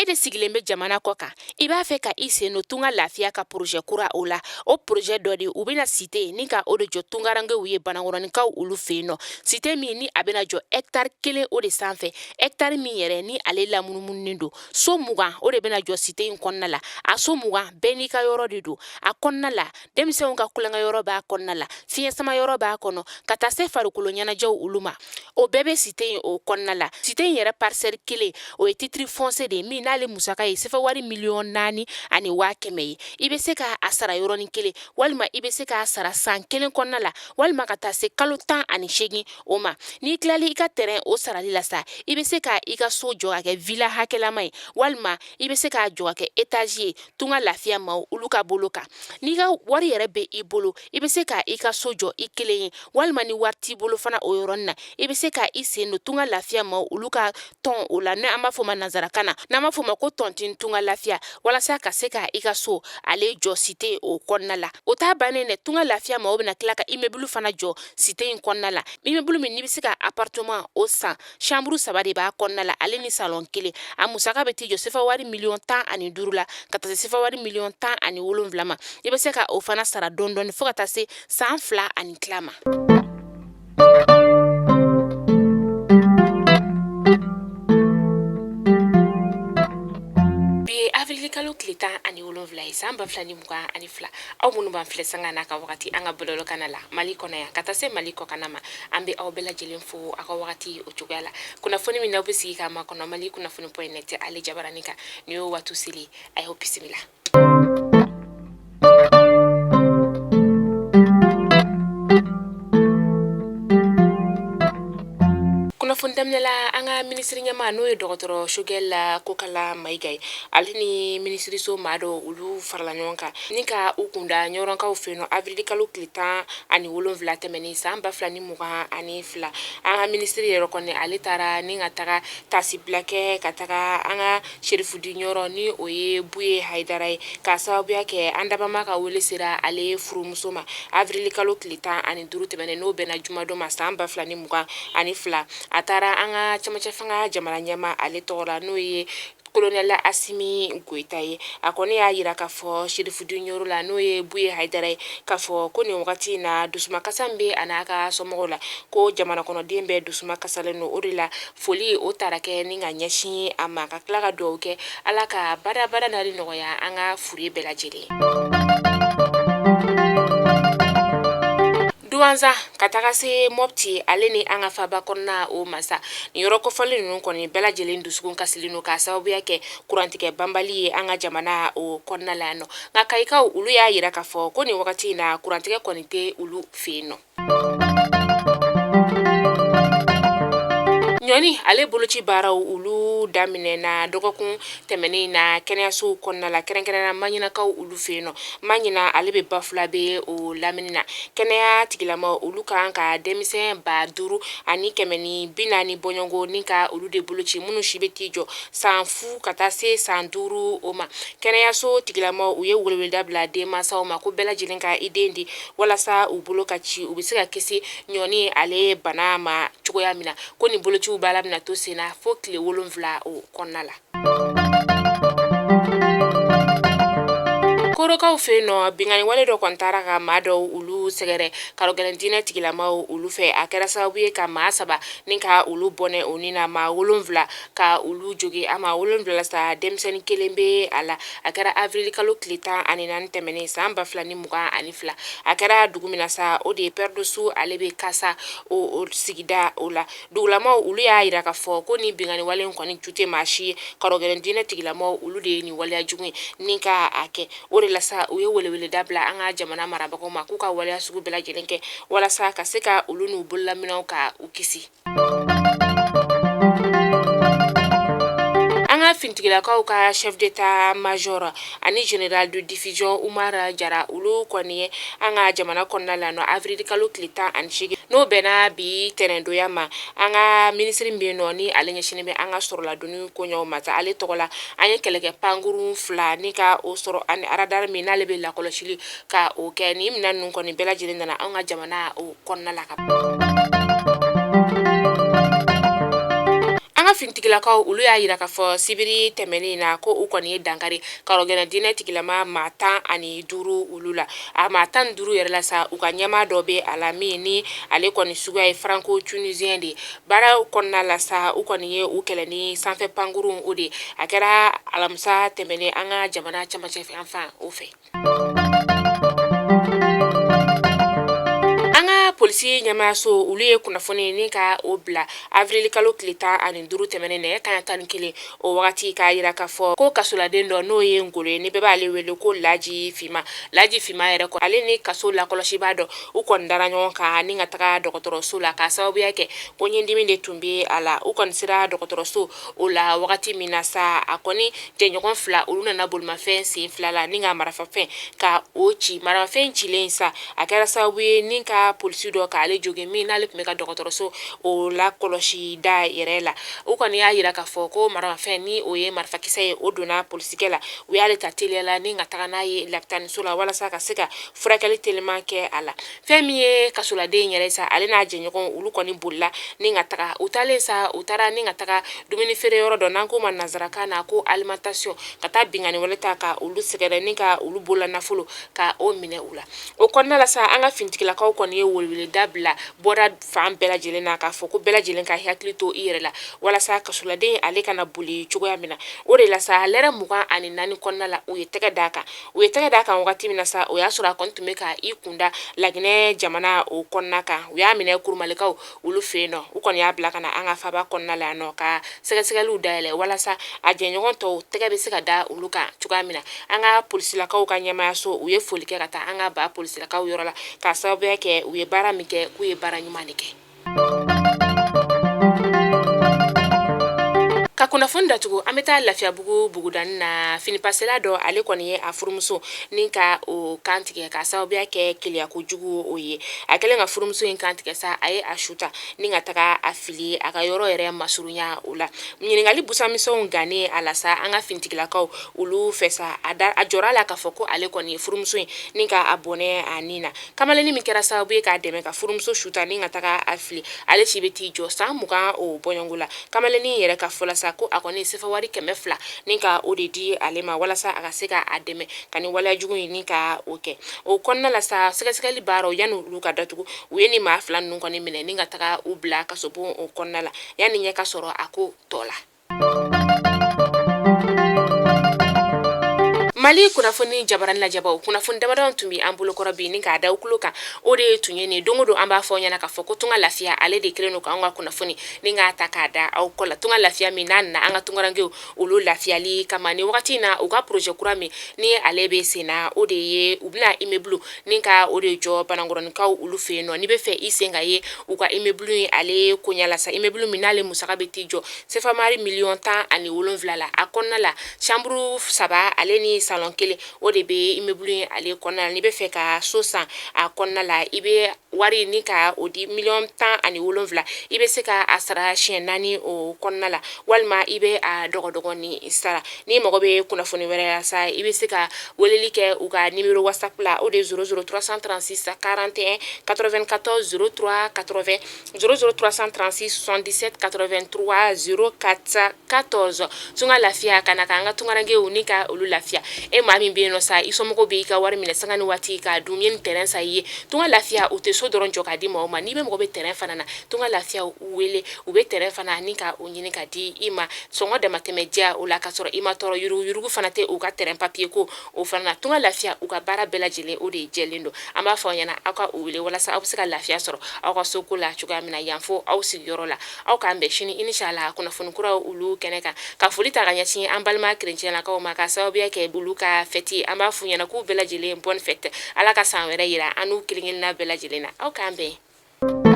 E de sigilen bɛ jamana kɔ kan, i b'a fɛ ka i sen don Tunga Lafiya ka projet kura o la. O projet dɔ de, u bɛna cité ni ka o de jɔ tungarankew ye Banankɔrɔninkaw olu fɛ yen nɔ. Cité min ni a bɛna jɔ hectare 1 o de sanfɛ, hectare min yɛrɛ ni ale lamunumununen don. So 20 o de bɛna jɔ cité in kɔnɔna la. A so 20 bɛɛ n'i ka yɔrɔ de don a kɔnɔna la. Denmisɛnw ka tulonkɛ yɔrɔ b'a kɔnɔna la, fiɲɛ sama yɔrɔ b'a kɔnɔ, ka taa se farikolo ɲɛnajɛw olu ma. O bɛɛ bɛ cité in o kɔnɔna la. Cité in yɛrɛ parcelle 1, o ye titre foncier de ye min n'ale musaka ye sefa wari 4,1 miliyɔn ye. I bɛ se k'a sara yɔrɔnin kelen, walima i bɛ se k'a sara san 1 kɔnɔna la, walima ka taa se kalo 18 o ma. N'i tilali i ka terrain o sarali la sa, i bɛ se ka i ka so jɔ ka kɛ villa hakɛlama ye, walima i bɛ se k'a jɔ ka kɛ étage ye. Tunga Lafiya maaw olu ka bolo kan, n'i ka wari yɛrɛ bɛ i bolo, i bɛ se ka i ka so jɔ i kelen ye, walima ni wari t'i bolo fana, o yɔrɔnin na i bɛ se ka i sen don Tunga Lafiya maaw olu ka tɔn o la, n'an b'a fɔ ma nansarakan na, n'an b'a fɔ ma ko tontine Tunga Lafiya, walasa ka se ka i ka so ale jɔ cité o kɔnɔna la. O t'a bannen dɛ. Tunga Lafiya maaw bɛna tila ka immeuble fana jɔ cité in kɔnɔna la, immeuble min n'i bɛ se ka appartement o san, chambre 3 de b'a kɔnɔna la, ale ni salon 1. A musaka bɛ t'i jɔ sefa wari 15 miliyɔn la, ka taa se sefa wari 17 miliyɔn ma. I bɛ se ka o fana sara dɔɔni dɔɔni fo ka taa se san 2 ani tila ma. Bi ye avril kalo tile 17 ye, san 2022. Aw minnu b'an filɛ sanga n'a ka wagati an ka bɔlɔlɔkana la Mali kɔnɔ yan, ka taa se Mali kɔkanna ma, an bɛ aw bɛɛ lajɛlen fo aw ka wagati o cogoya la. Kunnafoni min n'aw bɛ sigi k'a makɔnɔ Mali kunnafoni point net ale jabaranin kan, nin y'o waati seli. A y'aw bisimila. Kunnafoni daminɛ la, an ka minisiri ɲɛmaa, n'o ye dɔgɔtɔrɔ Choguel Kokala Mayiga ye, ale ni minisiriso maa dɔw olu farala ɲɔgɔn kan ni ka u kunda ɲɔrɔnkaw fɛ yen nɔ avril kalo tile 17 tɛmɛnen san 2022. An ka minisiri yɛrɛ kɔni, ale taara ni ka taga taasibila kɛ ka taga an ka Chérif du Ɲɔrɔ, ni o ye Buye Hayidara ye, k'a sababuya kɛ an dabama ka wele sera ale furumuso ma avril kalo tile 15 tɛmɛnen, n'o bɛnna jumadon ma, san 2022. A taara an ka cɛmancɛ fanga jamana ɲɛmaa ale tɔgɔ la, n'o ye colonel Asimi Goyita ye. A kɔni y'a yira k'a fɔ Chérif du Ɲɔrɔ la, n'o ye Buye Hayidara ye, k'a fɔ ko nin wagati in na, dusumakasa min bɛ a n'a ka somɔgɔw la, ko jamana kɔnɔden bɛɛ dusuma kasalen don. O de la, foli o taara kɛ ni ka ɲɛsin a ma, ka tila ka dugawu kɛ Ala ka badabada nali nɔgɔya an ka fure bɛɛ lajɛlen. Duwanza ka taga se Mɔpti, ale ni an ka faba kɔnɔna o masa, nin yɔrɔ kofɔlen ninnu kɔni bɛɛ lajɛlen dusukun kasilen don k'a sababuya kɛ kurantigɛ banbali ye an ka jamana o kɔnɔna la yan nɔ. Nka kayikaw olu y'a yira k'a fɔ ko nin wagati in na, kurantigɛ kɔni tɛ olu fɛ yen nɔ. Ɲɔni ale boloci baaraw olu daminɛna dɔgɔkun tɛmɛnen na kɛnɛyasow kɔnɔna la, kɛrɛnkɛrɛnna Maɲinakaw olu fɛ yen nɔ. Maɲina ale bɛ Bafulabe o lamini na. Kɛnɛya tigilamaw olu kan ka denmisɛn 5140 bɔɲɔgɔnko ni ka olu de boloci, minnu si bɛ t'i jɔ san 0 ka taa se san 5 o ma. Kɛnɛyaso tigilamaw u ye weleweleda bila denmansaw ma ko bɛɛ lajɛlen ka i den di walasa u bolo ka ci, u bɛ se ka kisi ɲɔni ale bana ma cogoya min na. Ko nin bolociw baara bɛna to sen na fo tile 7 o kɔnɔna la. Korokaw fɛ yen nɔ, binkanni wale dɔ kɔni taara ka maa dɔw olu sɛgɛrɛ karɔgɛlɛn diinɛ tigilamaw olu fɛ. A kɛra sababu ye ka maa 3 ni ka olu bɔnɛ o ni na, maa 7 ka olu jogin. A maa 7 la sa, denmisɛnnin kelen bɛ a la. A kɛra avril kalo tile 14 tɛmɛnen san 2022. A kɛra dugu min na sa, o de ye Pɛridosu, ale bɛ Kasa o sigida o la. Dugulamaw olu y'a yira k'a fɔ ko nin binkanni wale in kɔni ju tɛ maa si ye, karɔgɛlɛn diinɛ tigilamaw olu de ye nin waleya jugu in ni ka a kɛ. O de la sa, u ye weleweleda bila an ka jamana marabagaw ma k'u ka waleya sugu bɛɛ lajɛlen kɛ walasa ka se ka olu n'u bololaminɛnw ka u kisi. An ka finitigilakaw ka chef d'état major ani général de division Umar Jara olu kɔni ye an ka jamana kɔnɔna la nɔ avril kalo tile 18, n'o bɛnna bi tɛnɛndonya ma. An ka minisiri min bɛ yen nɔ, ni ale ɲɛsinnen bɛ an ka sɔrɔladonni koɲɛw ma, ale tɔgɔ la, an ye kɛlɛkɛ pankurun 2 ni ka o sɔrɔ, ani radar min n'ale bɛ lakɔlɔsili ka o kɛ. Nin minɛn ninnu kɔni bɛɛ lajɛlen nana an ka jamana o kɔnɔna la. Ka an ka An ka finitigilakaw olu y'a jira k'a fɔ sibiri tɛmɛnen in na ko u kɔni ye dankari karɔgɛnɛ diinɛ tigilama maa 15 olu la. A maa 15 yɛrɛ la sa, u ka ɲɛmaa dɔ bɛ a la min ni ale kɔni suguya ye franco tunisien de ye. Baara kɔnɔna la sa, u kɔni ye u kɛlɛ ni sanfɛ pankurun o de ye. A kɛra alamisa tɛmɛnen an ka jamana camancɛ yanfan o fɛ. An ka polisi ɲɛmaayaso olu ye kunnafoni ni ka o bila avril kalo tile 15 tɛmɛnen nɛgɛ kanɲɛ 11 o wagati, k'a jira k'a fɔ ko kasoladen dɔ n'o ye Ngolo ye, ni bɛɛ b'ale wele ko Laji Fima. Laji Fima yɛrɛ kɔ, ale ni kaso lakɔlɔsibaa dɔ u kɔni dara ɲɔgɔn kan ni ka taga dɔgɔtɔrɔso la k'a sababuya kɛ ko ɲindimi de tun bɛ a la. U kɔni sera dɔgɔtɔrɔso o la wagati min na sa, a kɔni jɛɲɔgɔn fila olu nana bolimafɛn sen fila la ni ka marafafɛn ka o ci. Marafɛn cilen sa, a kɛra sababu ye ni ka polisi dɔ k'ale jogin min n'ale tun bɛ ka dɔgɔtɔrɔso o lakɔlɔsi da yɛrɛ la. U kɔni y'a jira k'a fɔ ko marafɛn ni o ye marifakisɛ ye, o donna polisikɛ la. U y'ale ta teliya la ni ka taga n'a ye lapitaniso la walasa ka se ka furakɛli teliman kɛ a la. Fɛn min ye kasoladen yɛrɛ sa, ale n'a jɛɲɔgɔn olu kɔni bolila ni ka taga. U taalen sa, u taara ni ka taga dumuni feere yɔrɔ dɔ n'an k'o ma nansarakan na ko alimentation, ka taa binkanni wale ta ka olu sɛgɛrɛ ni ka olu bolola nafolo ka o minɛ u la. O kɔnɔna la sa, an ka finitigilakaw kɔni ye weleweleda bila bɔda fan bɛɛ lajɛlen na k'a fɔ ko bɛɛ lajɛlen ka hakili to i yɛrɛ la walasa kasoladen ale kana boli cogoya min na. O de la sa, lɛrɛ 24 kɔnɔna la, u ye tɛgɛ d'a kan. U ye tɛgɛ d'a kan wagati min na sa, o y'a sɔrɔ a kɔni tun bɛ ka i kunda Laginɛ jamana o kɔnɔna kan. U y'a minɛ Kurumalikaw olu fɛ yen nɔ. U kɔni y'a bila ka na an ka faaba kɔnɔna la yan nɔ ka sɛgɛsɛgɛliw dayɛlɛ walasa a jɛɲɔgɔn tɔw tɛgɛ bɛ se ka da olu kan cogoya min na. An ka polisilakaw ka ɲɛmaayaso, u ye foli kɛ ka taa an ka ba polisilakaw yɔrɔ la k'a sababuya kɛ u ye baara min kɛ, k'u ye baara ɲuman de kɛ. Ka kunnafoni datugu, an bɛ taa Lafiyabugu bugudanin na. Finipasela dɔ, ale kɔni ye a furumuso ni ka o kantigɛ k'a sababuya kɛ keleya kojugu o ye. A kɛlen ka furumuso in kantigɛ sa, a ye a su ta ni ka taga a fili a ka yɔrɔ yɛrɛ masurunya o la. Ɲininkali busamisɛnw gannen a la sa, an ka finitigilakaw olu fɛ sa, a jɔra a la k'a fɔ ko ale kɔni ye furumuso in ni ka a bɔnɛ a ni na. Kamalennin min kɛra sababu ye k'a dɛmɛ ka furumuso su ta ni ka taga a fili, ale si bɛ t'i jɔ san 20 o bɔɲɔgɔnko la. Kamalennin yɛrɛ ka fɔ la sa, ko a kɔni ye sefa wari 200 ni ka o de di ale ma walasa a ka se ka a dɛmɛ ka nin waleya jugu in ni ka o kɛ. O kɔnɔna la sa, sɛgɛsɛgɛli baaraw yanni olu ka datugu, u ye nin maa fila ninnu kɔni minɛ ni ka taga u bila kasobon o kɔnɔna la yanni ɲɛ ka sɔrɔ a ko tɔ la. Mali kunnafoni jabarani lajɛbaw, kunnafoni damadɔ tun bɛ an bolokɔrɔ bi ni k'a da aw tulo kan, o de tun ye nin. Don o don an b'a fɔ aw ɲɛna k'a fɔ ko Tunga Lafiya, ale de kɛlen don k'an ka kunnafoni ni k'a ta k'a da aw kɔ la. Tunga Lafiya min n'a nana an ka tunkarankew olu lafiyali kama ni wagati in na, u ka projet kura min ni ale bɛ sen na, o de ye u bɛna immeuble ni ka o de jɔ Banankɔrɔninkaw olu fɛ yen nɔ. N'i bɛ fɛ i sen ka ye u ka immeuble in ale koɲɛ la sa, immeuble min n'ale musaka bɛ t'i jɔ sefamari miliyɔn 17 la, a kɔnɔna la chambre saba ale ni salon kelen, o de bɛ immeuble in ale kɔnɔna la. N'i bɛ fɛ ka so san a kɔnɔna la, i bɛ wari ni ka o di miliyɔn 17, i bɛ se ka a sara siɲɛ naani o kɔnɔna la, walima i bɛ a dɔgɔdɔgɔnin sara. N'i mago bɛ kunnafoni wɛrɛ la sa, i bɛ se ka weleli kɛ u ka numéro WhatsApp la, o de ye 00 336 41 94 03 80, 00 336 77 83 04 14. Tunga Lafiya ka na k'an ka tunkarankew ni ka olu lafiya. E maa min bɛ yen nɔ sa, i somɔgɔw bɛ i ka wari minɛ sanga ni waati k'a dun ye ni terrain san i ye, Tunga Lafiya u tɛ so dɔrɔn jɔ k'a di maaw ma. N'i bɛ mago bɛ terrain fana na, Tunga Lafiya wele, u bɛ terrain fana ni ka o ɲini ka di i ma sɔngɔ damatɛmɛ diya o la, k'a sɔrɔ i ma tɔɔrɔ. Yuruguyurugu fana tɛ u ka terrain papier ko o fana na. Tunga Lafiya, u ka baara bɛɛ lajɛlen o de jɛlen don. An b'a fɔ aw ɲɛna aw ka u wele walasa aw bɛ se ka lafiya sɔrɔ aw ka soko la cogoya min na yan fo aw sigiyɔrɔ la. Aw k'an bɛn sini inshallah kunnafoni kuraw olu kɛnɛ kan. Ka foli ta ka ɲɛsin an balima kerecɛnlakaw ma ka sababuya kɛ olu ka fɛti, an b'a f'u ɲɛna k'u bɛɛ lajɛlen bonne fête. Ala ka san wɛrɛ yira an n'u kelen-kelenna bɛɛ lajɛlen na. Aw k'an bɛn.